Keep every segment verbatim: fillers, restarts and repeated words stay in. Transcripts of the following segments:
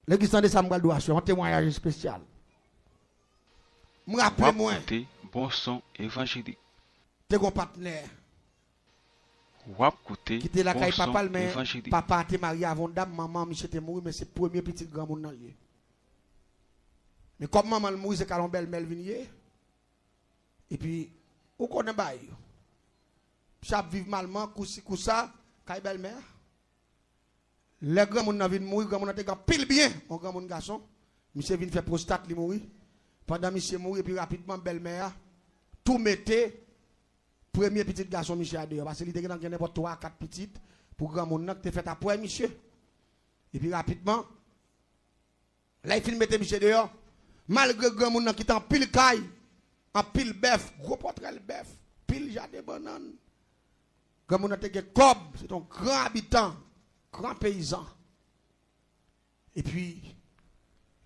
Legliz, tande sa m pral di w aswè, yon temwayaj espesyal. M raple mwen, te gon patnè ki te lakay papa l, men papa a te marye avè yon dam, manman misye te mouri, men se premye pitit granmoun nan l ye. Men kòm manman l mouri, se ka yon bèlmè l vin ye. Epi, ou konnen bagay yo. Misye ap viv malman, kousi kousa, kay bèlmè a. Lè granmoun nan vin mouri, granmoun nan te gen anpil byen, yon granmoun gason. Misye vin fè pwostat li mouri. Pandan misye mouri, epi rapidman, bèlmè a tou mete premye pitit gason misye a deyò. Paske li te gentan gen nenpòt twa, kat pitit pou granmoun nan ki te fèt apre misye. Epi rapidman, lè l fin mete misye deyò, malgre granmoun nan kite anpil kay, anpil bèf, gwo pòtrèl bèf, pil jaden bannann, granmoun nan te gen kòb, se te yon gran abitan, gran peyizan. Epi,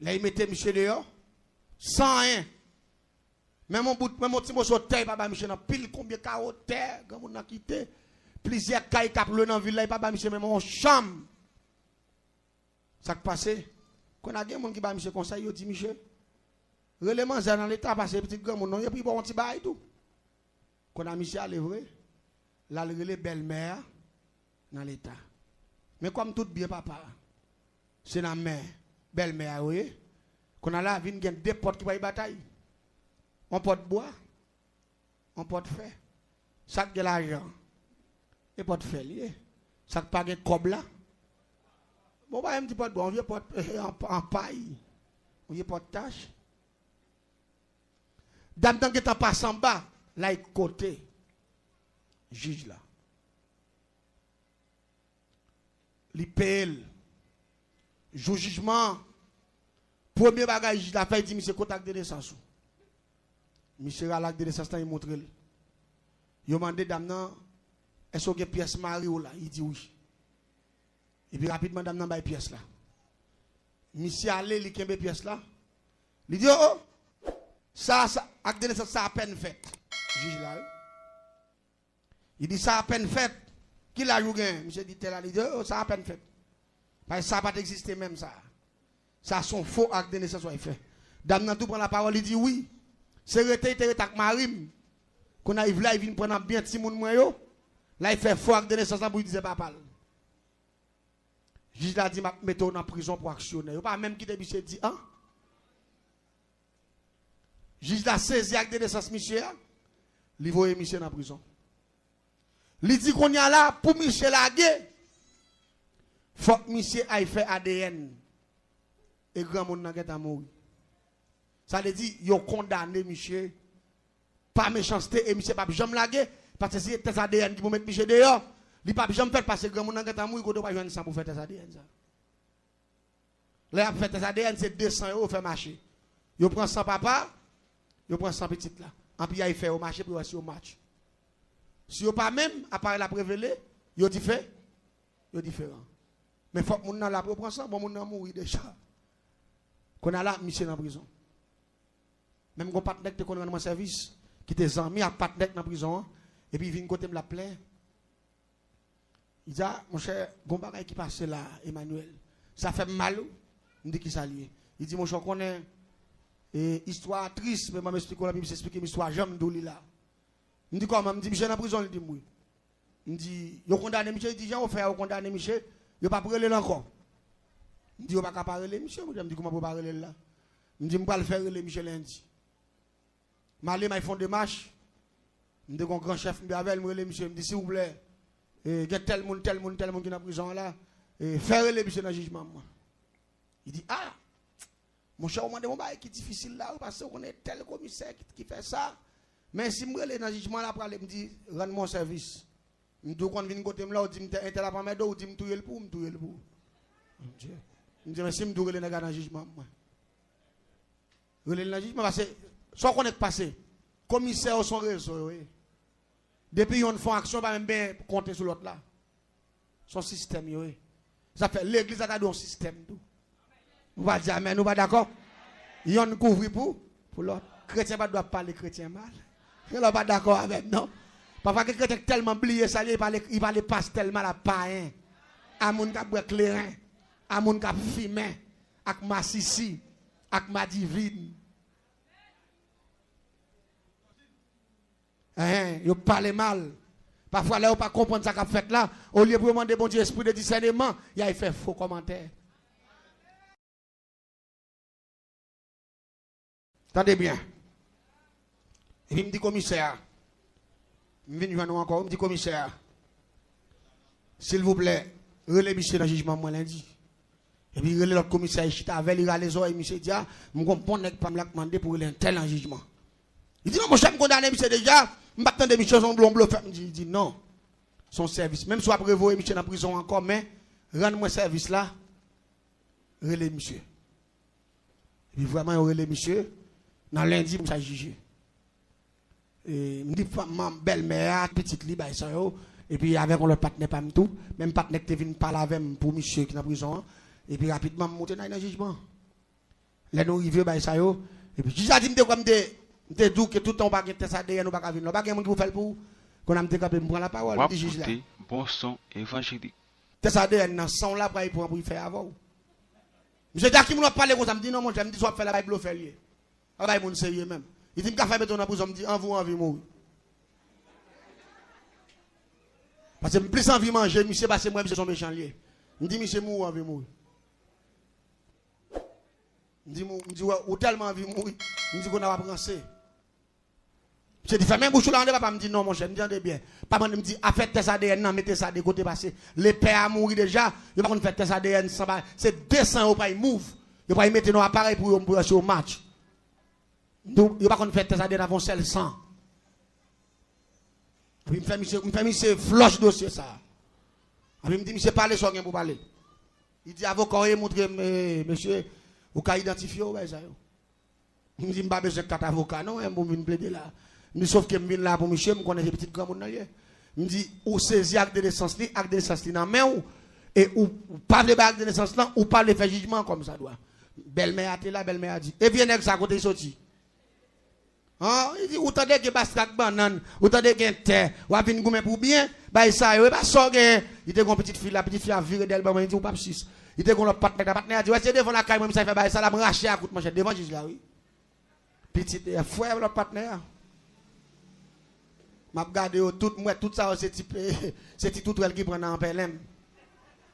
lè l mete misye deyò, san anyen, menm yon bout, menm yon ti moso tè, li pa ba misye nan pil, konbyen kawo tè granmoun nan kite, plizyè kay k ap lwe nan vil la, li pa ba misye menm yon chanm. Sa k pase? Kounye a gen moun ki ba misye konsèy, yo di misye, rele manzè nan leta, paske pitit granmoun non, epi ba w yon ti bagay tou. Kounye a misye ale vre, l al rele bèlmè a nan leta. Men kòm tout byen papa a se nan men bèlmè a yo ye, kounye a la vin gen de pòt ki pral batay. Yon pòt bwa, yon pòt fè. Sa k gen lajan, e pòt fè l ye. Sa k pa gen kòb la, bon, pa menm di pòt bwa, yon vye pòt an, an pay, yon vye pòt tach. Dam nan gentan pase anba, l al kote jij la. Li peye l. Jou jijman an, premye bagay jij la fè, li di misye, kote ak de nesans ou? Misye rale ak de nesans lan, li montre l. Yo mande dam nan, èske w gen pyès mari w la? Li di wi. Epi rapidman, dam nan bay pyès la. Misye ale, li kenbe pyès la. Li di, o, o, sa, sa, ak de nesans sa apèn fèt. Jij la, wi. Li di, sa apèn fèt. Ki laj ou gen? Misye di, tèl laj. Li di, o, sa apèn fèt. Paske sa pa t egziste menm, sa. Sa se yon fo ak de nesans w al fè. Dam nan tou pran lapawòl, li di, wi. Se rete, li te rete ak mari m. Kounye a, li vle al vin pran nan byen timoun mwen yo. La, li fè fo ak de nesans lan pou li di se papa l. Jij la di, m ap mete w nan prizon pou aksyonè. Yo pa menm kite misye di an. Jij la sezi ak de nesans misye a, li voye misye nan prizon. Li di kounye a la, pou misye lage, fòk misye al fè A D N. E granmoun nan gentan mouri. Sa vle di, yo kondane misye pa mechanste e misye p ap janm lage, paske si se tès A D N ki pou met misye deyò, li p ap janm fèt paske granmoun nan gentan mouri, kote w pral jwenn san pou fè tès A D N sa? Lè y ap fè tès A D N, se de san ewo yo fè mache. Yo pran san papa, yo pran san pitit la. Anpi y al fè yo mache pou yo wè si yo match. Si yo pa menm, aparèy la ap revele, yo dife-, yo diferan. Men fòk moun nan la pou yo pran san, bon, moun nan mouri deja. Kounye a la, misye nan prizon. Menm gon patnè k te konn rann mwen sèvis, ki te zanmi ak patnè k nan prizon an, epi vin kote m, l ap plenyen. Li di, a, monchè, gon bagay ki pase la, Emmanuel. Sa fè m mal, wi. M di, kisa l ye? Li di, monchè, w konnen, e, istwa a tris, men ban m esplike w, epi misye esplike m istwa a jan m di w li la. M di, kòman? M di, misye nan prizon, li di m wi. M di, yo kondane misye? Li di, jan yo fè a, yo kondane misye, yo p ap rele l ankò. M di, yo pa ka pa rele misye, monchè. M di, kouman pou yo pa rele l la? M di, m pral fè rele misye lendi. M ale, m al fè yon demach. M te gen yon gran chèf m te avè l, m rele misye, m di, silvouplè, e, gen tèl moun, tèl moun, tèl moun ki nan prizon an la, e, fè rele misye nan jijman mwen. Li di, a, monchè, ou mande m yon bagay ki difisil la, wi, paske ou konnen tèl komisè ki, ki fè sa. Men si m rele nan jijman la, prale, m di, rann mwen yon sèvis. M di, ou konn vin kote m la, ou di m entèl ap anmède w, ou di m touye l pou ou, m touye l pou ou. Mon Dieu. M di, men si m di w rele nèg la nan jijman mwen. Rele l nan jijman, paske sa w konnen k pase. Komisè yo se yon rezo yo ye. Depi yonn fè yon aksyon, pa menm byen konte sou lòt la. Se yon sistèm yo ye. Sa fè legliz la ta dwe yon sistèm tou. Ou pa di amèn, ou pa dakò? Yonn kouvri pou, pou lòt. Kretyen pa t dwe ap pale kretyen mal. Gen lè w pa dakò avè m, non. Pafwa gen kretyen k tèlman bliye sa l ye, li pale, li pale pastè l mal a payen, a moun k ap bwè kleren, a moun k ap fimen, ak masisi, ak madivin. Hein, yo pale mal. Pafwa, lè yo pa konprann sa k ap fèt la, olye pou yo mande Bondye espri de disèneman, y al fè fo kòmantè. Tande byen. Epi m di komisè a, m vin jwenn ou ankò, m di komisè a, silvouplè, rele misye nan jijman mwen lendi. Epi rele lòt komisè, li chita avè l, li rale zòrèy misye, di, a, m gon bon nèg pa m la k mande pou rele entèl nan jijman. Li di, non, monchè, m kondane misye deja, m pa t tande misye, se yon blo-, blofè. M di, li di, non, se yon sèvis. Menm si w ap revoye misye nan prizon ankò, men rann mwen sèvis la, rele misye. Epi vrèman, yo rele misye, nan lendi pou sa jije. E, m di fanm, bèlmè a, pitit li, bay sa yo. Epi avèk yon lòt patnè pa m tou. Menm patnè ki te vin pale avè m pou misye ki nan prizon an. Epi rapidman, m moute n al nan jijman. Lè nou rive, bay sa yo. Epi jij la di m te kwè m te, m te di w ke tout tan ou pa gen tès A D N, ou pa ka vin la. Ou pa gen moun ki pou fè l pou ou. Kounye a m te kanpe, m pran lapawòl, m di jij la. W ap koute Bon Son Evanjelik. Tès A D N nan san w la pral pran pou l fè avè w. Misye di, a ki moun w ap pale konsa? M di, non, monchè, m di, sa w ap fè la, bay blofè l ye. Pa bay moun serye menm. Li di, m ka fè mete w nan prizon, m di, anvi w anvi mouri. Paske m plis anvi manje misye, paske m wè misye se yon mechan l ye. M di, misye mouri, anvi mouri. M di, mou-, m di, wè, ou tèlman anvi mouri. M di, kounye a w ap ranse. Misye di, fèmen bouch ou la, tande papa. M di, non, monchè, m di, tande byen. Pa mande m di, afè tès A D N nan, mete sa de kote, paske lepè a mouri deja, yo pa konn fè tès A D N san ba, se de san yo pral move. Yo pral mete nan aparèy pou yo, pou yo asire yo match. Donk, yo pa konn fè tès A D N avè yon sèl san. Epi m fè misye, m fè misye flòch dosye sa. Epi m di, misye, pale sa w gen pou pale. Li di, avoka w ye, montre m, eh, mesye, ou ka idantifye w, bay sa yo. M di, m pa bezwen kat avoka non, en, pou m vin plede la. M di, sòf ke m vin la pou misye, m konnen se pitit granmoun nan l ye. M di, ou sezi ak de nesans li, ak de nesans li nan men w, e ou, ou pa vle bay ak de nesans lan, ou pa vle fè jijman kòmsadwa. Bèlmè a te la, bèlmè a di, e vye nèg sa kote l soti? An, li di, ou tande gen bastrak bannann, ou tande gen tè, w ap vin goumen pou byen, bay sa yo, e pa sa w genyen. Li te gen yon pitit fi la, pitit fi a vire dèyè l ban mwen, li di, ou p ap sis. Li te gen yon lòt patnè, patnè a di, wè, se devan lakay mwen, misye fè bagay sa la, m rache akout manchèt devan jij la, wi. Pitit, e, frè lòt patnè a. M ap gade yo tout, m wè tout sa yo se ti pe-, se ti toutwèl ki pran nan anpèlen m.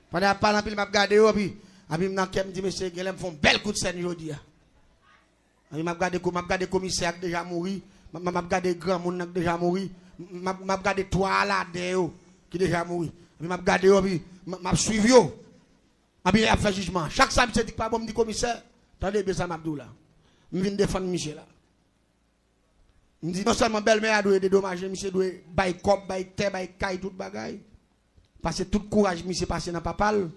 Pandan y ap pale anpil, m ap gade yo, epi, epi m nan kè m di, mesye, genlè m fè yon bèl kout sèn jodi a. Epi m ap gade ko-, m ap gade komisè a k deja mouri, m ap, m ap gade granmoun nan k deja mouri, m ap, m ap gade twa Aladen yo ki deja mouri. Epi m ap gade yo, epi m, m ap swiv yo. Epi y ap fè jijman. Chak sa misye di k pa bon, m di, komisè, tande byen sa m ap di w la. M vin defann misye la. M di, non sèlman bèlmè a dwe dedomaje, misye dwe bay kòb, bay tè, bay kay, tout bagay. Paske tout kouraj misye pase nan papa l.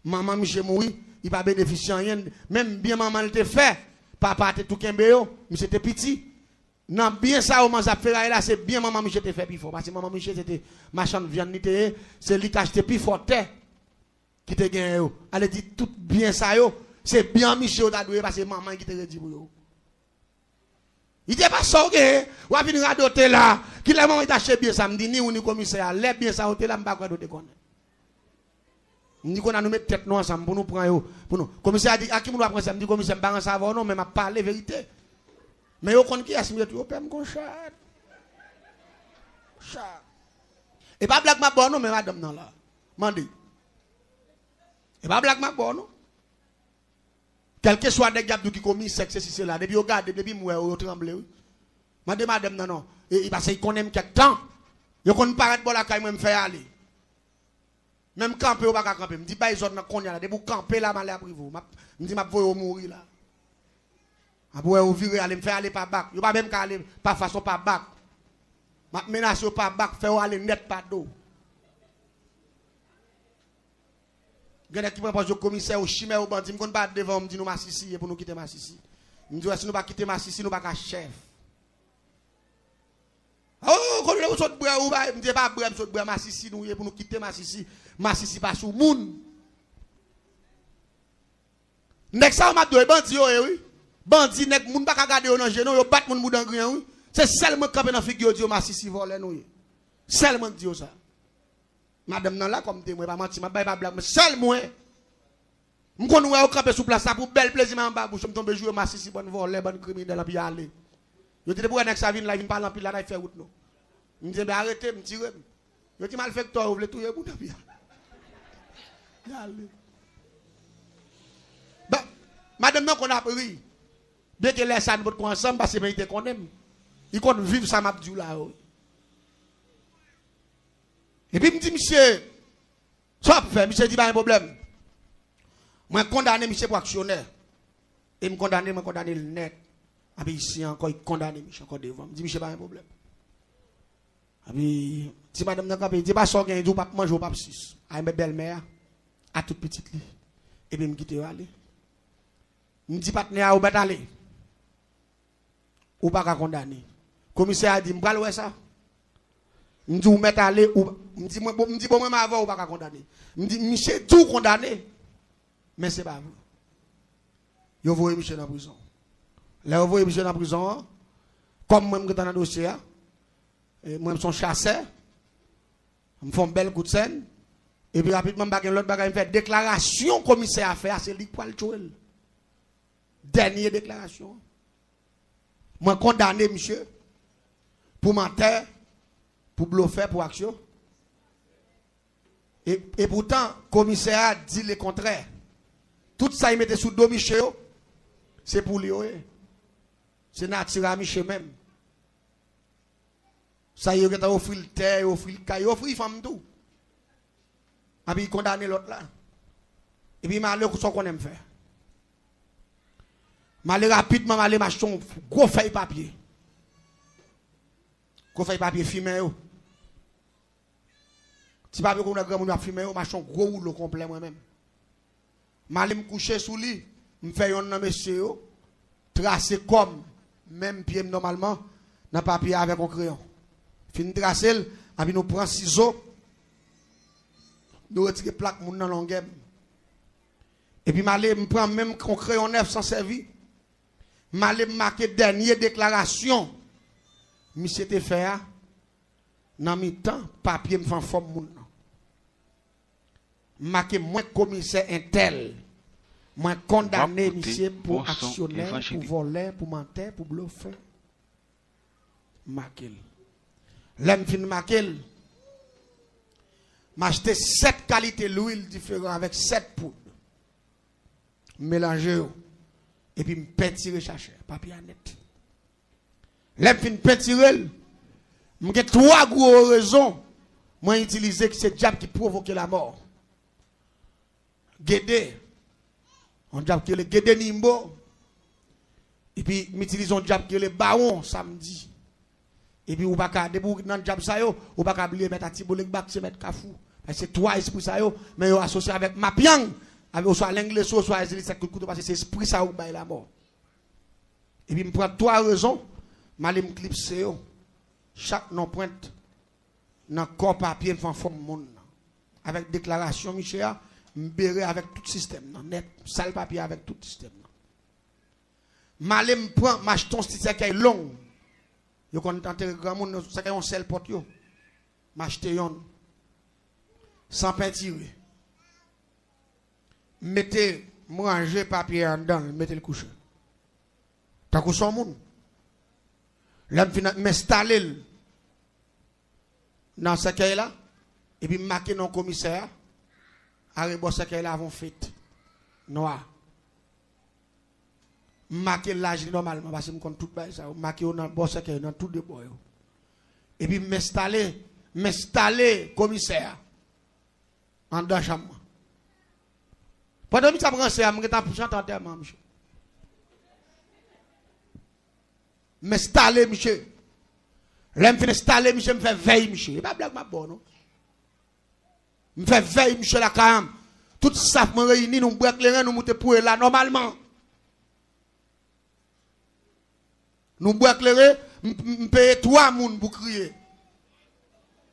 Manman misye mouri, li pa benefisye anyen. Menm byen manman l te fè, papa a te tou kenbe yo, misye te piti. Nan byen sa yo manzè ap feraye la, se byen manman misye te fè pi fò. Paske manman misye se te machann vyann li te ye, se li k achte pi fò tè ki te genyen yo. Ale di tout byen sa yo, se byen misye yo ta dwe ye, paske manman ki te redi pou yo. Li di pa sa w genyen, w ap vin radote la. Kilè manman li t achte byen sa? M di ni ou ni komisè a, lè byen sa yo te la, m pa kwè nou te konnen. M di kounye a nou met tèt nou ansanm pou nou pran yo, pou nou. Komisè a di, a ki moun w ap ranse? M di, komisè, m pa ranse avè w non, men m ap pale verite. Men yo konn kiyès m ye tou, yo pè m kon chat. Chat. E pa blag m ap ba w non, men madanm nan la. Mande. E pa blag m ap ba w non. Kèlkeswa nèg y ap di w ki komisè, k sesi sela, depi yo gade m, depi m wè yo, yo tranble, wi. Mande madanm nan non. E, e paske y konnen m kèk tan. Yo konn parèt bò lakay mwen, m fè y ale. Menm kanpe, yo pa ka kanpe. M di bay zòd nan kounye a la. Depi w kanpe la, malè ap rive w. M ap, m di m ap voye w mouri la. Apre w vire ale, m fè ale pa bak. Yo pa menm ka ale pa fason pa bak. M ap menase yo pa bak, fè yo ale nèt pa do. Gen nèg ki pran pòz yo komisè, yo chimè, yo bandi. M konn parèt devan yo, m di nou masisi ye pou nou kite masisi. M di wè si nou pa kite masisi, nou pa ka chèf. Oh, kote w sot bwè ou bay? M di e pa bwè m sot bwè, masisi nou ye pou nou kite masisi. Masisi pa sou moun. Nèg sa yo m ap di yo, e bandi yo ye, wi. Bandi, nèg moun pa ka gade yo nan je non, yo bat moun bouda an griyen, wi. Se sèl mwen k kanpe nan figi yo di yo masisi vòlè nou ye. Sèl mwen k di yo sa. Madanm nan la kòm temwen, pa manti, m ap bay pa blag, men sèl mwen. M konn wè yo kanpe sou plas la pou bèl plezi, men anba bouch yo, m tonbe joure masisi, bann vòlè, bann kriminèl, anpi y ale. Yo te depi wè nèg sa vin la, vin pale anpil la, n a fè wout nou. M di, "Enben, arete m, tire m." Yo di, "Malfektè, ou vle touye moun, anpi y ale." Ba, madanm nan konn ap ri. Byenke lè sa a nou potko ansanm, paske men li te konnen m. Li konn viv sa m ap di w la yo. Epi m di misye, "Sa w ap fè?" Misye di, "Pa gen pwoblèm. Mwen kondane misye pou aksyonè. E m kondane, mwen kondane l nèt." Epi isi ankò, li kondane misye ankò devan m. M di, "Misye, pa gen pwoblèm." Epi ti madanm nan kanpe, li di, "Pa sa w gen," li di, "Ou p ap manje, ou p ap sis." A, men bèlmè a, a tout pitit li. Epi m kite yo ale. M di patnè a, "Ou mèt ale. Ou pa ka kondane." Komisè a di, "M pral wè sa." M di, "Ou mèt ale, ou," m di, "Mwen, bon, m di, bon, mwen, m avè w, ou pa ka kondane." M di, "Misye di w kondane, men se pa vre." Yo voye misye nan prizon. Lè yo voye misye nan prizon an, kòm mwen, m gentan nan dosye a, e mwen, m se yon chasè, m fè yon bèl kout sèn, epi rapidman, m pa gen lòt bagay, m fè deklarasyon komisè a fè a, se li k pral tchoure l. Dènye deklarasyon an. Mwen kondane misye pou mantè, pou blofè, pou aksyon. E, e poutan, komisè a di lekontrè. Tout sa li mete sou do misye yo, se pou li yo ye. Se nati a misye menm. Sa yo gentan ofri l tè, yo ofri l kay, yo ofri fanm tou. Epi li kondane lòt la. Epi m ale, sa w konnen m fè? M ale rapidman, m ale m achte yon gwo fèy papye. Gwo fèy papye fimen yo. Ti papye kounye a granmoun yo ap fimen yo, m achte yon gwo woulo konplè mwen menm. M ale m kouche sou li, m fè yonn nan mesye yo trase kò m, menm pye m nòmalman, nan papye a avèk yon kreyon. Fin trase l, epi nou pran sizo, nou retire plak moun nan longè m. Epi m ale, m pran menm yon kreyon nèf san sèvi, m ale m make dènye deklarasyon misye te fè a nan mitan papye m fè anfòm moun nan. M make mwen komisè entèl. Mwen kondane misye pou aksyonè, pou vòlè, pou mantè, pou blofè. M make l. Lè m fin make l, m achte sèt kalite lwil diferan avèk sèt poud. M melanje yo. Epi m pentire chachè papye a nèt. Lè m fin pentire l, m gen twa gwo rezon mwen itilize ki se dyab ki pwovoke lamò. Gede, yon dyab ki rele Gede Nimbo. Epi m itilize yon dyab ki rele Bawon Samdi. Epi ou pa ka, depi w nan dyab sa yo, ou pa ka bliye mèt Atibolegba ki se mèt Kafou. Paske se twa espri sa yo, men yo asosye avèk Mapyang, avèk oswa Lengleso, oswa Ezili sèt kout kouto, paske se espri sa yo k bay lamò. Epi m pran twa rezon, m ale m klipse yo. Chak non pwent nan kò papye m fè anfòm moun nan. Avèk deklarasyon misye a, m bere avèk tout sistèm nan nèt. M sal papye avèk tout sistèm nan. M ale m pran, m achte yon ti sèkèy long. Yo konn antere granmoun, sèkèy yon sèl pòt yo. M achte yonn. San pentire. M mete, m ranje papye a anndan l, m mete l kouche. Tankou se yon moun. Lè m fin, m enstale l nan sèkèy la, epi m make non komisè a, arebò sèkèy la avè yon fèt nwa. M make laj li nòmalman, paske m konn tout bagay sa yo. M make yo nan bò sèkèy, nan tou de bò yo. Epi m enstale, m enstale komisè a anndan chanm mwen. Pandan misye ap ranse a, m gentan ap chante antèman misye. M enstale misye. Lè m fin enstale misye, m fè vèy misye. E pa blag m ap ba w, non. M fè vèy misye lakay an. Tout staf mwen reyini, nou bwè kleren, nou moute pou e la nòmalman. Nou bwè kleren, m, m, m peye twa moun pou kriye.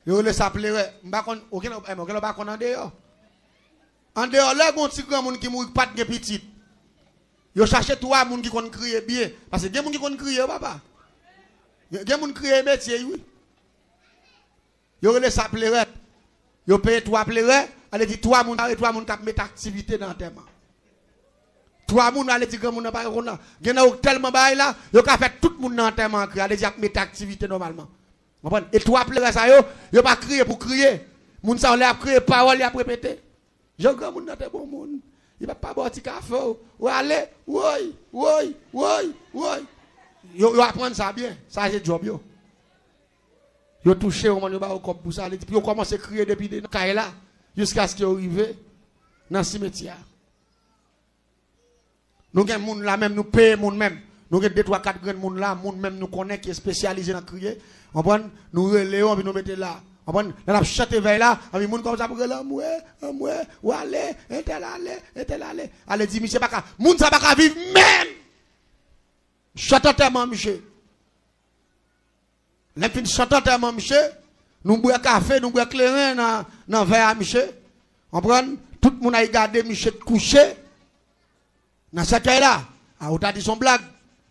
Yo rele sa plerè. M pa konn, okenn, okenn lè w pa konn andeyò. Andeyò, lè gon ti granmoun ki mouri, ki pa t gen pitit, yo chache twa moun ki konn kriye byen. Paske gen moun ki konn kriye, wi, papa. Gen, gen moun kriye e metye, wi. Yo rele sa plerè. Yo peye twa plerè, ale di twa moun, sa vle twa moun k ap mete aktivite nan antèman. Twa moun, ale di granmoun nan pa gen konn nan. Gen nan yo tèlman bagay la, yo ka fè tout moun nan antèman an kriye. Ale di y ap mete aktivite nòmalman. Konprann? E twa plerè sa yo, yo pa kriye pou kriye. Moun sa yo, lè y ap kriye, pawòl y ap repete. Jan granmoun nan te bon moun. Li p ap pa ba w ti kafe w. Ou ale, woy, woy, woy, woy. Yo, yo aprann sa byen. Sa se djòb yo. Yo touche yo, man, yo ba yo kòb pou sa. Li di, pou yo kòmanse kriye depi nan kay la, jiskaske yo rive nan simetyè a. Nou gen moun la menm, nou peye moun menm. Nou gen de, twa, kat grenn moun la, moun menm nou konnen ki espesyalize nan kriye. Konprann? Nou rele yo, anpi nou mete la. Konprann? Lè n ap chante vèy la, anpi moun kòmanse ap rele anmwe, anmwe, ou ale, entèl ale, entèl ale. Ale di misye pa ka, moun sa pa ka viv menm. Chante antèman misye. Lè m fin chante antèman misye, nou bwè kafe, nou bwè kleren nan, nan vè a misye. Konprann? Tout moun ay gade misye t kouche nan sèkèy la. A, ou ta di s on blag.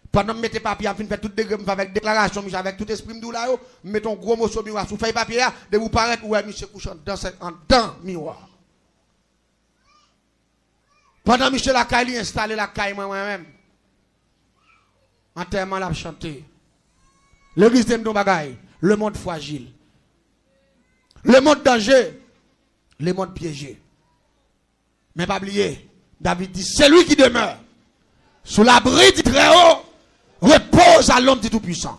Pandan m mete papye a, m fin fè tout degre m fè avèk deklarasyon misye, avèk tout espri m di w la yo, m mete yon gwo moso miwa sou fèy papye a. Depi w parèt, ou wè misye kouche anndan sè-, anndan miwa. Pandan misye lakay li, enstale lakay mwen, mwen menm. Antèman l ap chante. Legliz te m di yon bagay. Lemonn frajil. Lemonn danje. Lemonn pyeje. Men pa bliye, David di, celui qui demeure sous l'abri du Très-Haut repose à l'ombre du Tout-Puissant.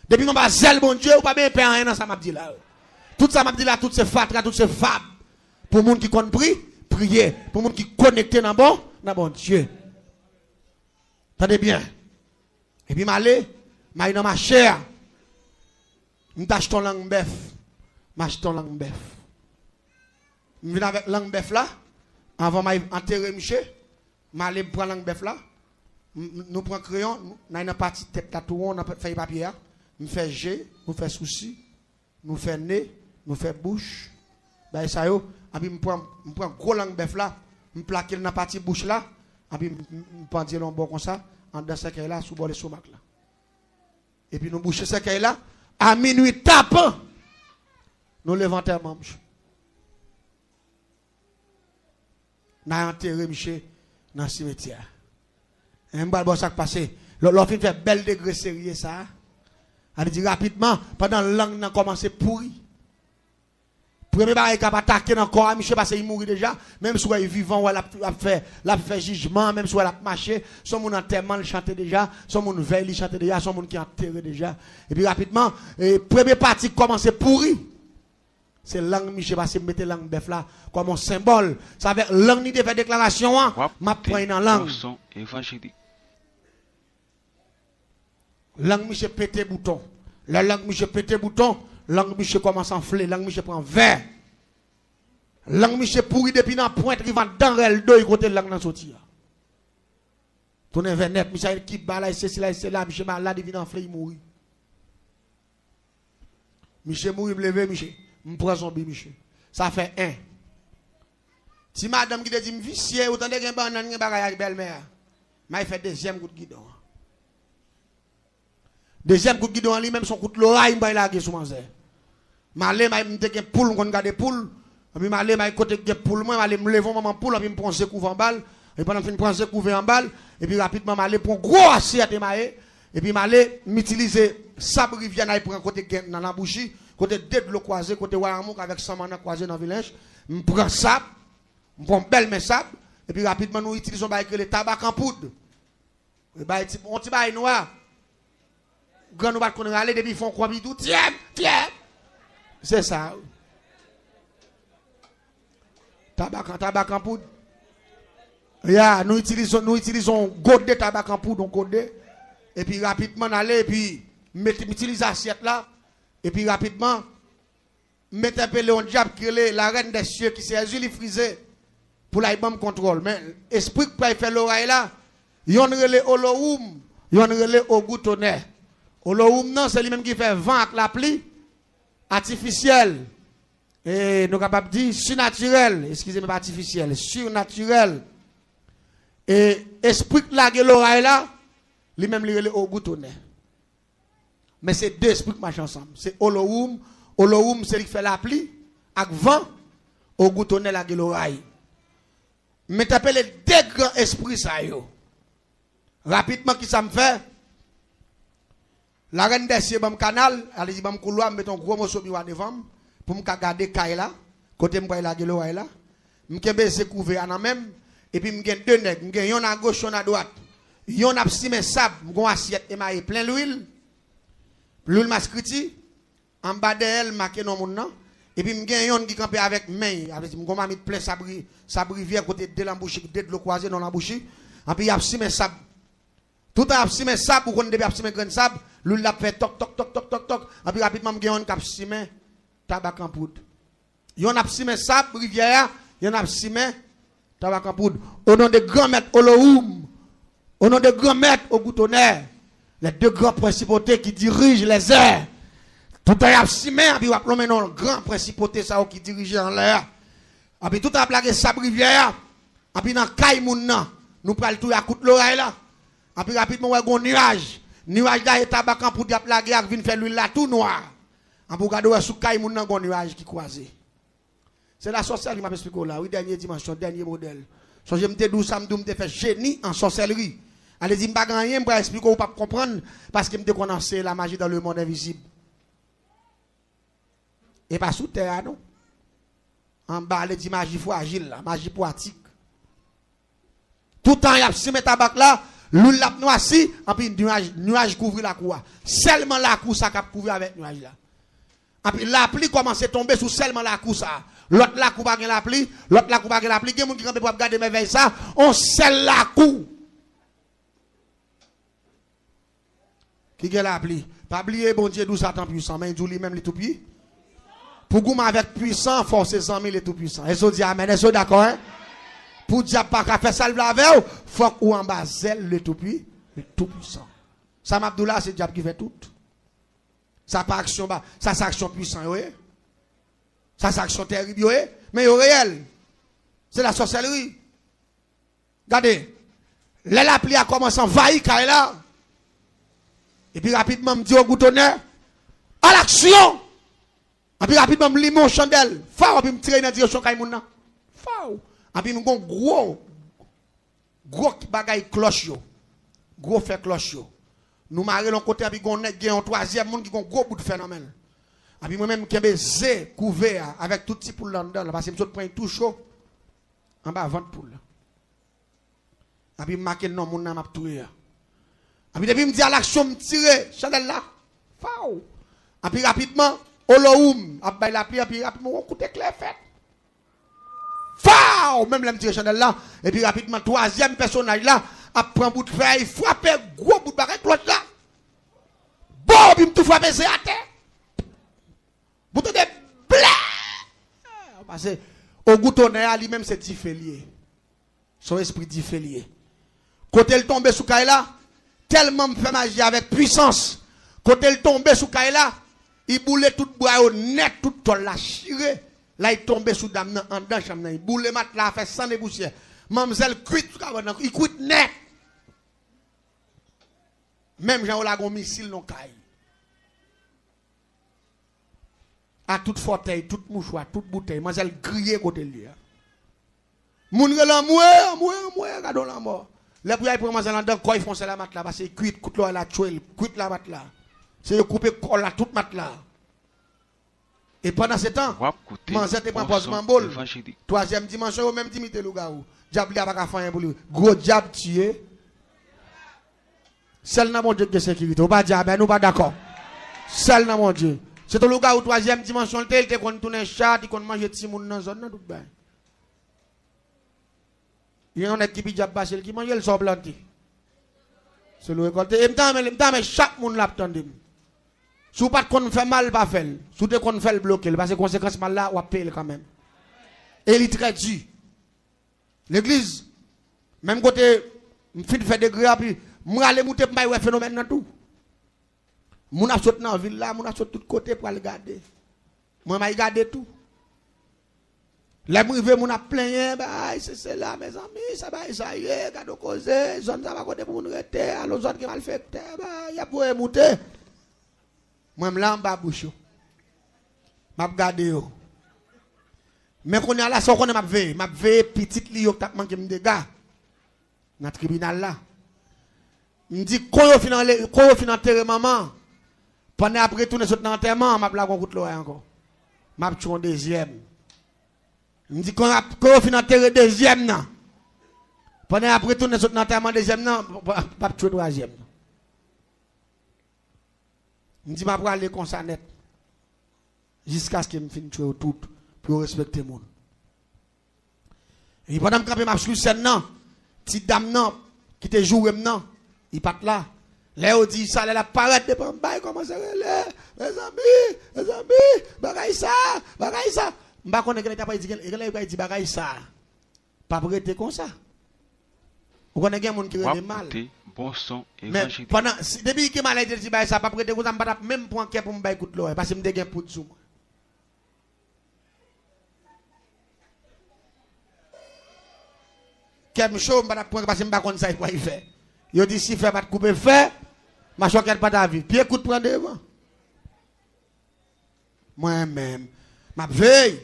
Depi m anba zèl Bondye, ou pa bezwen pè anyen nan sa m ap di la yo. Tout sa m ap di la, tout se fatra, tout se fab. Pou moun ki konn pri, priye. Pou moun ki konekte nan bon, nan Bondye. Tande byen. Epi m ale, m ale nan mache a. M t achte yon lang bèf. M achte yon lang bèf. M vin avèk lang bèf la. Anvan m al antere misye, m ale m pran lang bèf la. M, m, nou pran kreyon, nou, n al nan pati tèt la tou won, nan fèy papye a. M fè je, nou fè sousi. Nou fè ne, nou fè bouch. Bagay sa yo, anpi m pran, m pran gwo lang bèf la, m plake l nan pati bouch la, anpi m, m, m pandye l yon bò konsa, anndan sèkèy la, sou bò lestomak la. Epi nou bouche sèkèy la, a minui tapan, nou leve antèman misye. N a antere misye nan simetyè a. E m pral ba w sa k pase. Lè, lè w fin fè bèl degre serye sa a, a vle di rapidman, pandan lang nan kòmanse pouri. Premye bagay k ap atake nan kò a misye, pase li mouri deja. Menm si w wè li vivan, w wè l ap, l ap fè, l ap fè jijman, menm si w wè l ap mache, s on moun antèman l chante deja, s on moun vèy li chante deja, s on moun ki antere deja. Epi rapidman, e, premye pati kòmanse pouri. Se lang misye, pase m mete lang bèf la kòm yon senbòl. Sa vle lang li te fè deklarasyon an, m ap pran li nan lang. Yon son evanjelik. Lang misye pete bouton. Lè lang misye pete bouton, lang misye kòmanse anfle, lang misye pran vè. Lang misye pouri depi nan pwent rive anndan rèl do l kote lang nan soti a. Tounen vè nèt, misye al kip bagay la, sesi la, sela, misye malad, li vin anfle, li mouri. Misye mouri, m leve misye. M pran zonbi misye. Sa fè en. Ti madanm ki te di m visye, ou tande gen bannann, gen bagay ak bèlmè a. M al fè dezyèm kout gidon an. Dezyèm kout gidon an li menm, s on kout loray m pral lage sou manzè. M ale, m al, m te gen poul, m konn gade poul. Epi m ale, m al kote k gen poul mwen, m ale, m leve yon manman poul, epi m pran ze kouve anba l. Epi pandan m fin pran ze kouve anba l, epi rapidman m ale pran yon gwo asyèt emaye. Epi m ale, m itilize sab rivyè, n al pran kote k gen nan Labouchi, kote de dlo kwaze, kote Wayamouk avèk Samannan kwaze nan Vilench. M pran sab, m pran yon bèl men sab, epi rapidman nou itilize yon bagay ki rele tabak an poud. Li bay ti, yon ti bagay nwa. Grann ou pa t konn rale depi fè yon kòb li tou, tyèm, tyèm. Se sa, wi. Tabak an, tabak an poud. Ya, nou itilize, nou itilize yon gode tabak an poud, yon gode. Epi rapidman n ale, epi m mete, m itilize asyèt la. Epi rapidman, m entèpele yon dyab ki rele la reine des cieux ki sèzi li frize pou l al ban m kontwòl. Men espri k pral fè loray la, yonn rele Olowoum, yonn rele Ogou Tonè. Olowoum nan, se li menm ki fè van ak lapli atifisyèl. E nou kapab di sinatirèl, eskize m, pa atifisyèl, sinatirèl. E espri k lage loray la, li menm li rele Ogou Tonè. Men se de espri k mache ansanm. Se Olowoum, Olowoum se li k fè lapli ak van, Ogou Tonè lage loray. M entèpele de gran espri sa yo. Rapidman, ki sa m fè? Larèn dèsye ban m kanal, ale di ban m koulwa, m met yon gwo moso miwa devan m pou m ka gade kay la, kote m pral lage loray la. M kenbe ze kouvè a nan men m, epi m gen de nèg, m gen yonn agoch, yonn adwat. Yonn ap simen sab, m gen yon asyèt emaye plen lwil, lwil maskriti, anba dèyè l, m make non moun nan. Epi m gen yonn ki kanpe avèk men, avè di m gen yon mamit plen sab ri-, sab rivyè kote de lanbouchi, de dlo kwaze, non lanbouchi. Anpi y ap simen sab. Toutan y ap simen sab, ou konn depi y ap simen grenn sab, lwil la ap fè tòk, tòk, tòk, tòk, tòk, tòk. Anpi rapidman, m gen yonn k ap simen tabak an poud. Yonn ap simen sab rivyè a, yonn ap simen tabak an poud. Au nom de Grand Maître Olohoum, au nom de Grand Maître Ogou Tonnerre, les deux grands principautés qui dirigent les airs. Toutan y ap simen, anpi w ap lonmen non gran prensipotè sa yo ki dirije anlè a. Anpi toutan y ap lage sab rivyè a, anpi nan kay moun nan, nou pral touye ak kout loray la. Anpi rapidman, w wè gon niwaj. Niwaj la e tabak an poud y ap lage ak vin fè lwil la tou nwa. Anpi w gade w wè sou kay moun nan gon niwaj ki kwaze. Se lasòsèlri m ap esplike w la, wi, dènye dimansyon, dènye modèl. Sonje m te di w sa, m di w m te fè jeni an sòsèlri. Ale di m pa gen anyen, m pral esplike w, ou p ap konprann, paske m te konn anseye la maji dans le monde invisible. E pa sou tè a, non. Anba, ale di maji frajil la, maji pwatik. Toutan y ap simen tabak la, lwil la ap nwasi, anpi niwaj, niwaj kouvri lakou a. Sèlman lakou sa k ap kouvri avèk niwaj la. Anpi lapli kòmanse tonbe sou sèlman lakou sa. Lòt lakou pa gen lapli, lòt lakou pa gen lapli. Gen moun ki kanpe pou ap gade mèvèy sa, on sèl lakou ki gen lapli. Pa bliye Bondye dou, Satan pwisan, men li di w li menm li tou pwi. Pou goumen avèk pwisan, fò w se zanmi le tou pwisan. Èske w di amèn? Èske w dakò, en? Pou dyab pa ka fè sa l vle avè w, fòk ou anba zèl le tou pwi, le tou pwisan. Sa m ap di w la, se dyab ki fè tout. Sa pa aksyon ba, sa se aksyon pwisan yo ye. Sa se aksyon tèrib yo ye, men yo reyèl. Se lasòsèlri. Gade, lè lapli a kòmanse anvayi kay la, epi rapidman m di Ogou Tonnerre, à l'action! Epi rapidman m limen yon chandèl, faw, epi m tire nan direksyon kay moun nan. Faw! Epi m gon gwo, gwo bagay klòch yo, gwo fè klòch yo. Nou mare l yon kote, epi gon nèg gen yon twazyèm moun ki gon gwo bout fè nan men l. Epi mwen menm m kenbe ze kouvè a avèk tout ti poul la anndan l, paske m sot pran l tou cho anba vant poul la. Epi m make non moun nan m ap touye a. Epi depi m di à l'action, m tire chandèl la. Faw! Epi rapidman, Olohoum ap bay lapli, epi rapidman, yon kout eklè fèt. Faw! Menm lè m tire chandèl la, epi rapidman, twazyèm pèsonaj la ap pran bout fèy, frape gwo bout bagay klòch la. Bon, epi m tou frape ze atè. Bout de blè! Pase Ogou Tonnerre a, li menm se dife li ye. Se yon espri dife li ye. Kote l tonbe sou kay la, tèlman m fè maji avèk pwisans, kote l tonbe sou kay la, li boule tout bwa yo nèt, tout tòl la chire. La, li tonbe sou dam nan anndan chanm nan, li boule matla a fè sann e pousyè. Manmzèl kwit sou kabann nan, li kwit nèt. Menm jan yo lage yon misil nan kay. A tout fòtèy, tout mouchwa, tout boutèy, manzèl griye kote l ye a. Moun rele anmwe, anmwe, anmwe, gade yon lanmò. Lè pou y al pran manzè l anndan, kò y fè yon sèl a matla, pase kwit, kout lòy la tchwe l, kwit la matla. Se yo koupe kò l a tout matla. E pandan se tan, manzè te pran pòz manbo l. Twazyèm dimansyon, yo menm di m li te lougawou. Dyab li a pa ka fè anyen pou li. Gwo dyab tiye. Sèl nan Bondye ki gen sekirite. Ou pa di amèn, ou pa dakò. Sèl nan Bondye. Se te lougawou twazyèm dimansyon l te ye, li te konn tounen chat, li konn manje timoun nan zòn nan, tout bagay. Gen yon nèg ki pi dyab pase l ki manje l, sa w plante. Se l ou rekòlte. E m ta renmen, m ta renmen chak moun la ap tande m. Si w pa t konn fè mal, pa fè l. Si w te konn fè l, bloke l. Paske konsekans mal la, w ap peye l kanmenm. E li trè di. Legliz, menm kote m fin fè degre a, pi m rale moute, m bay wè fenomèn nan tou. Moun ap sot nan vil la, moun ap sot tout kote pral gade. Mwen, m ay gade tou. Lè m rive, moun ap plenyen, bay, se, se la, mezanmi, sa bay sa ye, gade yon koze, zòn sa pa kote pou moun rete, alò zòn gen malfektè, bay, y ap voye moute. Mwen, m la anba bouch yo. M ap gade yo. Men kounye a la, sa w konnen m ap veye? M ap veye pitit li yo k t ap manke m dega nan tribinal la. M di, kon yo fin anle-, kon yo fin antere manman, pandan y ap retounen sot nan antèman an, m ap lage yon kout loray ankò. M ap tchwe yon dezyèm. M di, kon y ap, kon yo fin antere dezyèm nan, pandan y ap retounen sot nan antèman dezyèm nan, m ap tchwe twazyèm nan. M di, m ap prale konsa nèt. Jiskaske m fin tchwe yo tout, pou yo respekte moun. Epi pandan m kanpe, m ap swiv sèn nan, ti dam nan, ki te joure m nan, li pa t la. Lè yo di sa, lè l ap parèt devan m, bay kòmanse rele, mezanmi, mezanmi, bagay sa, bagay sa. M pa konnen genlè li ta pral di, genlè li pral di bagay sa p ap rete konsa. Ou konnen gen moun ki rele mal. Men pandan, si, depi ke maladi te di bagay sa p ap rete konsa, m pa t ap menm pran kè pou m bay kout loray, paske m te gen poud sou mwen. Kè m cho, m pa t ap pran, paske m pa konn sa y pral fè. Yo di si fè pa t koupe fè, machwè kèt pa ta viv. Pye kout pran devan. Mwen menm, m ap veye.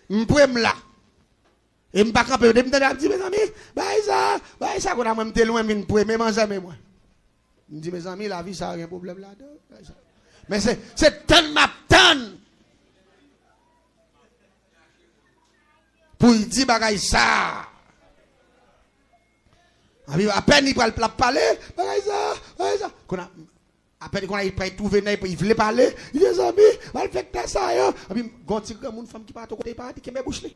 M pre m la. E m pa kanpe. Depi m tande ap di, mezanmi, bay sa, bay sa. Kounye a mwen, m te lwen, m vin pre, men manzè, men mwen. M di, mezanmi, lavi sa a gen pwoblèm ladan. Bay sa. Men se, se tann m ap tann pou l di bagay sa a. Epi apèn li pral, l ap pale, bagay sa, bagay sa. Kounye a, apèn kounye a, li pral twouve nèg, li vle pale, li di, mezanmi, malfektè sa yo. Epi gon ti granmoun fanm ki pa t kote, li pa di, kenbe bouch li.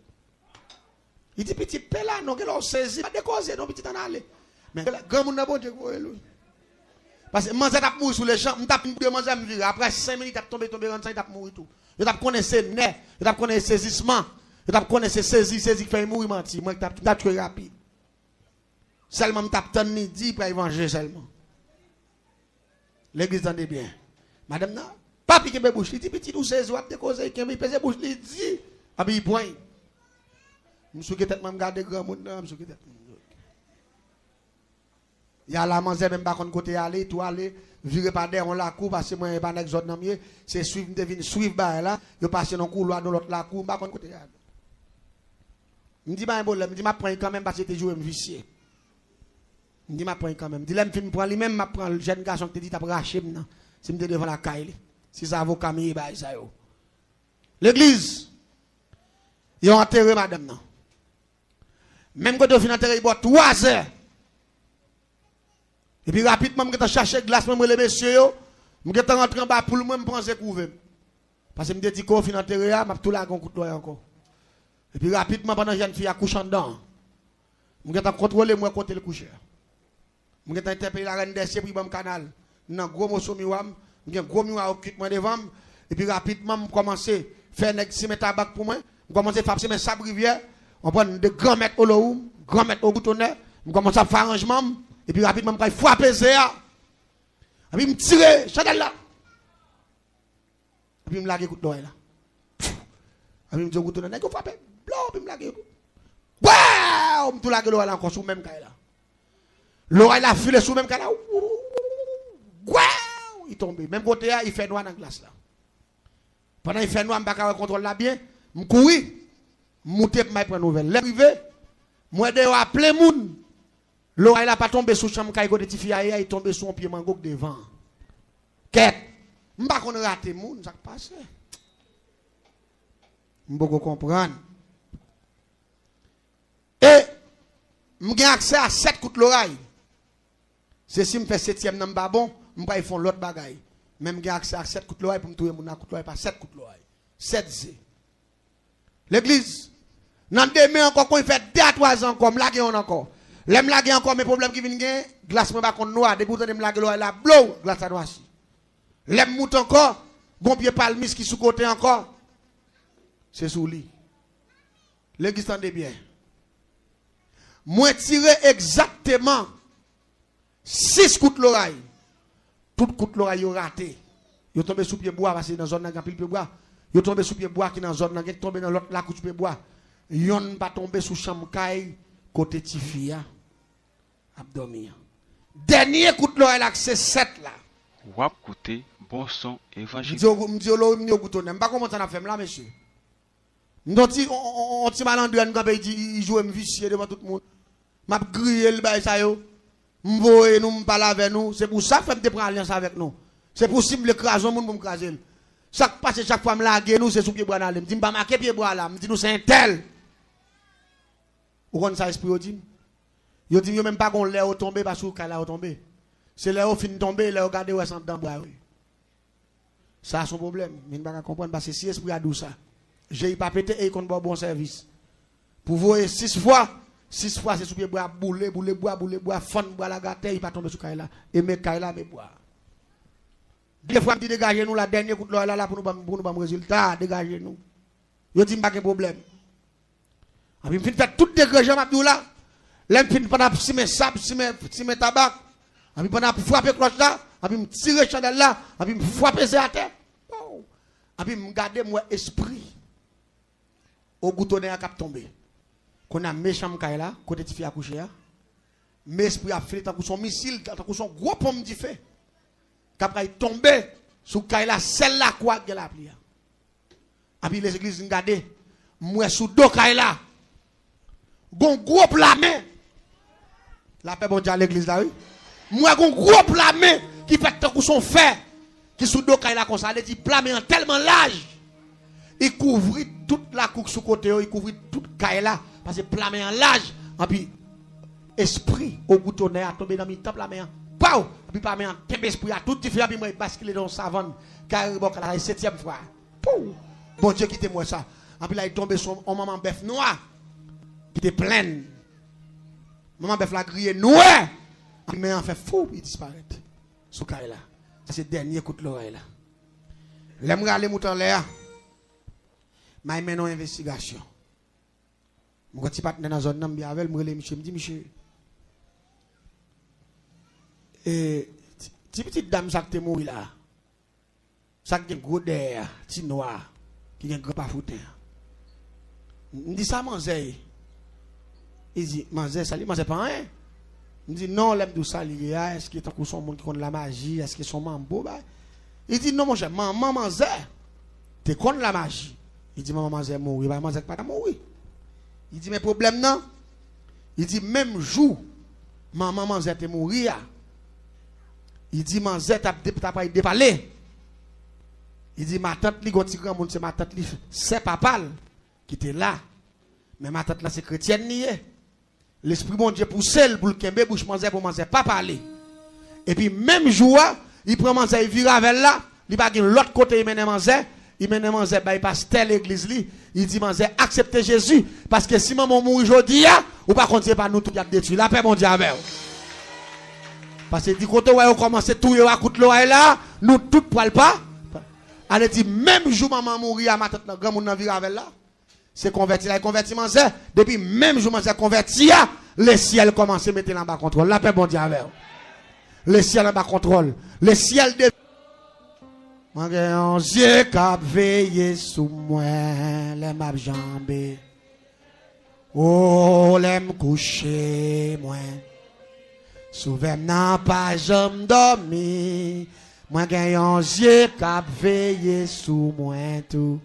Li di, pitit, pe la non, genlè w sezi, pa dekoze non, pitit, ann ale. Men granmoun nan Bondye k voye l, wi. Paske manzè t ap mouri sou lejan, m t ap vin boude manzè, m vire. Apre senk minit, t ap tonbe, tonbe, rann san, li t ap mouri tou. Yo t ap konnen se nè, yo t ap konnen se sezisman, yo t ap konnen se sezi, sezi k fè l mouri, manti. Mwen, m t ap, m t ap tchwe rapid. Sèlman m t ap tann li di, pral vanje sèlman. Legliz, tande byen. Madanm nan, papi kenbe bouch li, di, pitit, ou sezi, w ap dekoze, kenbe, li peze bouch li, di, epi li pran. M souke tèt mwen, m gade granmoun nan, m souke tèt mwen. Y a la manzè, men m pa konn kote y ale, tou ale, vire pa dèyè yon lakou, paske mwen, e pa nèg zòn nan m ye, se swiv m te vin swiv bagay la, yo pase nan koulwa, nan lòt lakou, m pa konn kote y ale. M di, pa gen pwoblèm, m di, m ap pran li kanmenm, paske te joure m visye. M di, m ap pran li kanmenm. M di, lè m fin pran li menm, m ap pran jèn gason ki te di t ap rache m nan, si m te devan lakay li. Si se avoka m ye, bagay sa yo. Legliz, yo antere madanm nan. Menm kote yo fin antere, li bò twazè. Epi rapidman, m gentan chache glas mwen, m rele mesye yo. M gentan rantre anba poul mwen, m pran ze kouve m. Paske m te di, kou yo fin antere a, m ap tou lage yon kout loray ankò. Epi rapidman, pandan jèn fi a kouche anndan an, m gentan kontwole, m wè kote l kouche a. M gentan entèpele larèn dèsye pou li ban m kanal. M nan gwo moso miwa m, m gen gwo miwa optik mwen devan m, epi rapidman m kòmanse fè nèg simen tabak pou mwen, m kòmanse fè ap simen sab rivyè, m pran de gran mèt Olowoum, gran mèt Ogoutonè, m kòmanse ap fè aranjman m, epi rapidman m pral frape ze a, epi m tire chandèl la. Epi m lage kout loray la. Epi m di yo, koute nan nèg yo frape, blow, epi m lage yo tou. Waw! M tou lage loray la ankò sou menm kay la. Loray la file sou menm kay la. Waw! Li tonbe. Menm kote a, li fè nwa nan glas la. Pandan li fè nwa, m pa ka wè kontwòl la byen. M kouri. M moute pou m al pran nouvèl. Lè m rive, m wè deyò a plen moun. Loray la pa tonbe sou chanm kay kote tifi a ye a, li tonbe sou yon pye mango k devan an. Kèt! M pa konn rate moun, sa k pase? M poko konprann. E m gen aksè a sèt kout loray. Se si m fè setyèm nan m pa bon, m pral fè yon lòt bagay. Men m gen aksè a sèt kout loray pou m touye moun nan kout loray pa sèt kout loray. Sèt ze. Legliz, nan demen ankò, kon fè de a twa zan ankò, m lage yonn ankò. Lè m lage ankò, men pwoblèm ki vin gen, glas mwen pa konn nwa. Depi w tande m lage loray la, blow, glas la nwasi. Lè m moute ankò, gon pye palmis ki sou kote ankò. Se sou li. Legliz, tande byen. Mwen tire egzakteman sis kout loray. Tout kout loray yo rate. Yo tonbe sou pye bwa, paske nan zòn nan gen anpil pye bwa. Yo tonbe sou pye bwa ki nan zòn nan, gen tonbe nan lòt lakou sou pye bwa. Yonn pa tonbe sou chanm kay kote tifi a ap dòmi an. Dènye kout loray la, k se sèt la. W ap koute bon son evanjelik. M di yo, m di yo, Lowi, m di yo, Goutonè. M pa konprann sa n ap fè m la, mesye. M di yon ti, on, on, on, on ti malandren kanpe, li di, li joure m visye devan tout moun. M ap griye l, bagay sa yo. M voye nou, m pale avè nou. Se pou sa fè m te pran alyans avèk nou. Se pou si m vle kraze yon moun pou m kraze l. Sa k pase chak fwa m lage nou, se sou pyebwa n ale. M di m pa make pyebwa la, m di nou se entèl. Ou konn sa espri yo di m? Yo di m yo menm pa gon lè yo tonbe, pa sou kay la yo tonbe. Se lè yo fin tonbe, lè yo gade, wè se anndan bwa yo ye. Sa se yon pwoblèm. Men m pa ka konprann, paske si espri a di w sa, je y pa pete e y konn ba w bon sèvis. Pou voye sis fwa, sis fwa se sou pyebwa ap boule, boule bwa, boule bwa, fann bwa lage atè, y pa tonbe sou kay la. E men kay la, men bwa. De fwa m di degaje nou la, dènye kout lòy la, la pou nou ban m, pou nou ban m rezilta, degaje nou. Yo di m pa gen pwoblèm. Anpi m fin fè tout degre jan m ap di w la. Lè m fin pandan ap simen sab, simen, simen tabak. Anpi pandan ap frape klòch la, anpi m tire chandèl la, anpi m frape ze atè. Pow! Anpi m gade, m wè espri ogou tonè a k ap tonbe. Kounye a, m men chanm kay la, kote tifi a kouche a. Men espri a ap file tankou se yon misil, tankou se yon gwo ponm dife k ap kay tonbe sou kay la, sèl lakou a k gen lapli a. Anpi legliz, m gade, m wè sou do kay la gon gwo pla men. Lapè Bondye a legliz la, wi. M wè gon gwo pla men ki fèt tankou se yon fè ki sou do kay la konsa. Sa vle di pla men an tèlman laj, li kouvri tout lakou k sou kote yo, li kouvri tout kay la. Paske pla men an laj, anpi espri ogou tonè a tonbe nan mitan pla men an. Paw! Anpi pla men an kenbe espri a tout dife, anpi m wè l baskile nan yon savann, kare bò kay la, se setyèm fwa. Pou! Bondye kite m wè sa. Anpi la, li tonbe sou yon manman bèf nwa ki te plenn. Manman bèf la griye nwè. Anpi men an fè fou, li disparèt sou kay la. Sa se dènye kout loray la. Lè m rale moute anlè a, m al mennen yon envestigasyon. M gen yon ti patnè nan zòn nan, m byen avè l, m rele misye, m di, "Misye, e, ti, ti pitit dam sa k te mouri la, sa k gen gwo dèyè a, ti nwa a, ki gen gran pafouten an." M di, "Sa manzè ye?" Li di, "Manzè sa li, manzè pa anyen." M di, "Non, lè m di w sa li ye a, èske tankou se yon moun ki konn lamaji, èske se yon manbo, bay?" Li di, "Non, monchè, manman manzè te konn lamaji." Li di, "Manman manzè mouri, e pa manzè k pa ta mouri." Li di, "Men pwoblèm nan," li di, "menm jou manman manzè te mouri a," li di, "manzè t ap de-, t ap pral depale." Li di, "Matant li, gon ti granmoun, se matant li, sè papa l, ki te la. Men matant lan se kretyèn li ye. Lespri Bondye pouse l pou l kenbe bouch manzè pou manzè pa pale. Epi menm jou a, li pran manzè, li vire avè l la, li pa gen lòt kote li mennen manzè, li mennen manzè bay pastè legliz li, li di manzè aksepte Jezi, paske si manman w mouri jodi a, ou pa konn si se pa nou tout y ap detwi. Lapè Bondye avè w. Paske di kote w wè yo kòmanse touye w a kout loray la, nou tout pral pa. Ale di menm jou manman mouri a, matant lan, granmoun nan vire avè l la, se konvèti la, li konvèti manzè. Depi menm jou manzè konvèti a, lesyèl kòmanse mete l anba kontwòl. Lapè Bondye avè w. Lesyèl anba kontwòl. Lesyèl de. Mwen gen yon zye k ap veye sou mwen lè m ap janbe. O, lè m kouche, mwen. Sovè m nan pa janm dòmi. Mwen gen yon zye k ap veye sou mwen tou.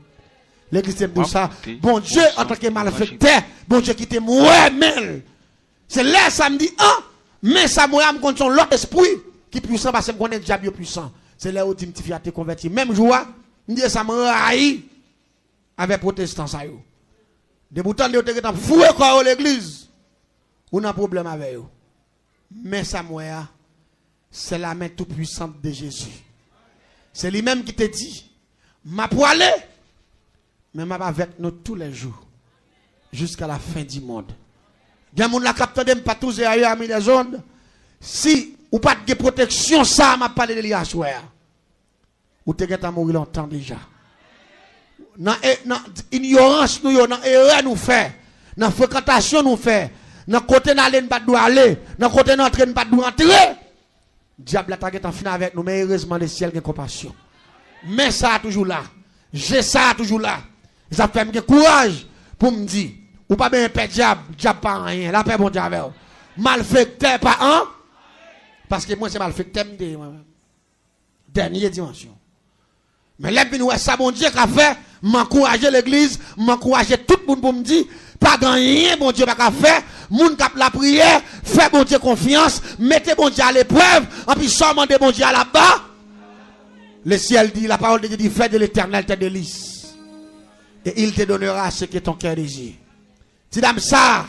Legliz te m di w sa. Bondye, antanke malfektè, Bondye kite m wè men l. Se lè sa m di, an, men sa m wè a, m konn se yon lòt espri ki pwisan, paske m konnen dyab yo pwisan. Se lè yo di m tifi a te konvèti. Menm jou a, m di e sa m rayi avè pwotestan sa yo. Depi w tande yo te gentan foure kò yo legliz, ou nan pwoblèm avè yo. Men sa m wè a, c'est la main toute puissante de Jésus. Se li menm ki te di, m ap prale, men m ap avèk nou tou lè jou, jiska la fen di mond. Gen moun la k ap tande m pa touze ayè a mi lèzond. Si ou pa t gen pwoteksyon sa a m ap pale de li aswè a, ou te gentan mouri lontan deja. Nan, e, nan inyorans nou yo, nan erè nou fè, nan frekantasyon nou fè, nan kote n ale n pa t dwe ale, nan kote n antre n pa t dwe antre, dyab la ta gentan fin avèk nou, men erezman lesyèl gen konpasyon. Men sa a toujou la, je sa a toujou la. E sa fè m gen kouraj pou m di, ou pa bezwen pè dyab, dyab pa anyen, lapè Bondye avè w. Malfektè pa an, paske mwen se malfektè m te ye mwen menm. Dènye dimansyon. Men lè m vin wè sa Bondye ka fè, m ankouraje legliz, m ankouraje tout moun pou m di, pa gen anyen Bondye pa ka fè, Moun k ap lapriyè, fè Bondye konfyans, mete Bondye aleprèv, anpi sa w mande Bondye a l ap ba. Le ciel dit, la parole de Dieu dit, fais de l'Éternel tes délices, et il te donnera ce que ton cœur désire. Ti dam sa a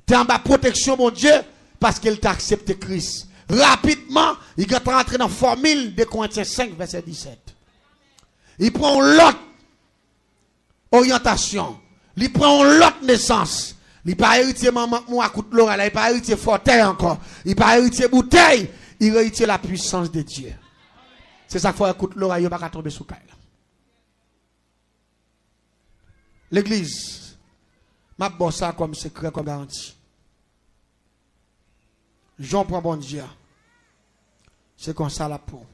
te anba pwoteksyon Bondye paske l te aksepte Kris. Rapidman, li gentan antre nan fòmil de Korentyen senk, vèsè disèt. Li pran yon lòt oryantasyon. Li pran yon lòt nesans. Li pa eritye manman k mou ak kout loray la. Li pa eritye fòtèy ankò. Li pa eritye boutèy. Li eritye la puissance de Dieu. Se sa k fè w wè kout loray yo pa ka tonbe sou kay la. Legliz, m ap ba w sa kòm sekrè, kòm garanti. Jan w pran Bondye a, se konsa l ap pran w.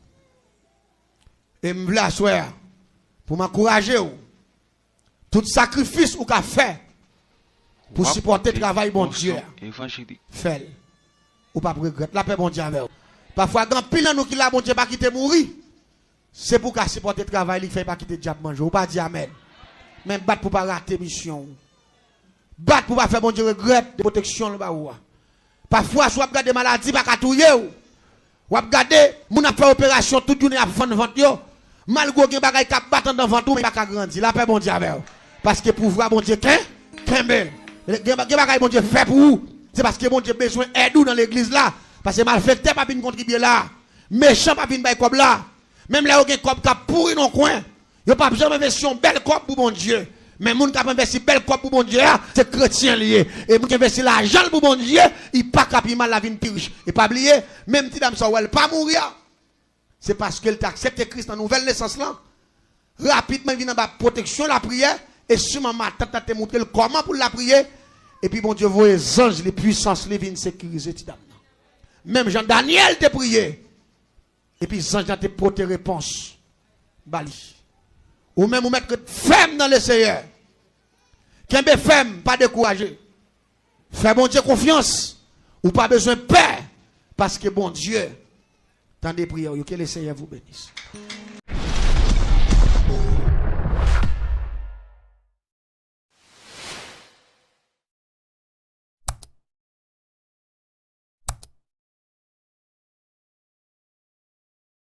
E m vle aswè a, pou m ankouraje w, tout sakrifis ou ka fè pou sipòte travay Bondye a, fè l. Ou p ap regrèt. Lapè Bondye avè w. Pafwa, gen anpil nan nou ki la, Bondye pa kite mouri. Se pou w ka sipòte travay li, k fè l pa kite dyab manje w. Ou pa di amèn. Men bat pou w pa rate misyon w. Bat pou w pa fè Bondye regrèt de pwoteksyon l ba ou a. Pafwa, si w ap gade, maladi pa ka touye w. W ap gade, moun ap fè operasyon tout jounen, ap fann vant yo. Malgre w gen bagay k ap bat anndan vant ou, men li pa ka grandi. Lapè Bondye avè w. Paske pouvwa Bondye ken, kenbe l. Gen, gen bagay Bondye fè pou ou. Se paske Bondye bezwen èd ou nan legliz la. Paske malfektè p ap vin kontribye la. Mechan p ap vin bay kòb la. Menm lè yo gen kòb k ap pouri nan kwen, yo p ap janm envesti yon bèl kòb pou Bondye. Men moun k ap envesti bèl kòb pou Bondye a, se kretyen li ye. E moun ki envesti lajan l pou Bondye, li pa ka pi mal, l a vin pi rich. E pa bliye, menm ti dam sa w wè l pa mouri a, se paske l te aksepte Kris nan nouvèl nesans lan. Rapidman, li vin anba pwoteksyon lapriyè, e siman matant lan te montre l kòman pou l lapriyè, epi Bondye voye zanj li, pwisans li vin sekirize ti dam nan. Menm jan Danyèl te priye, epi zanj lan te pote repons ba li. Ou menm, ou mèt ret fèm nan Leseyè. Kenbe fèm, pa dekouraje. Fè Bondye konfyans. Ou pa bezwen pè, paske Bondye tande priyè w yo. Que le Seigneur vous bénisse.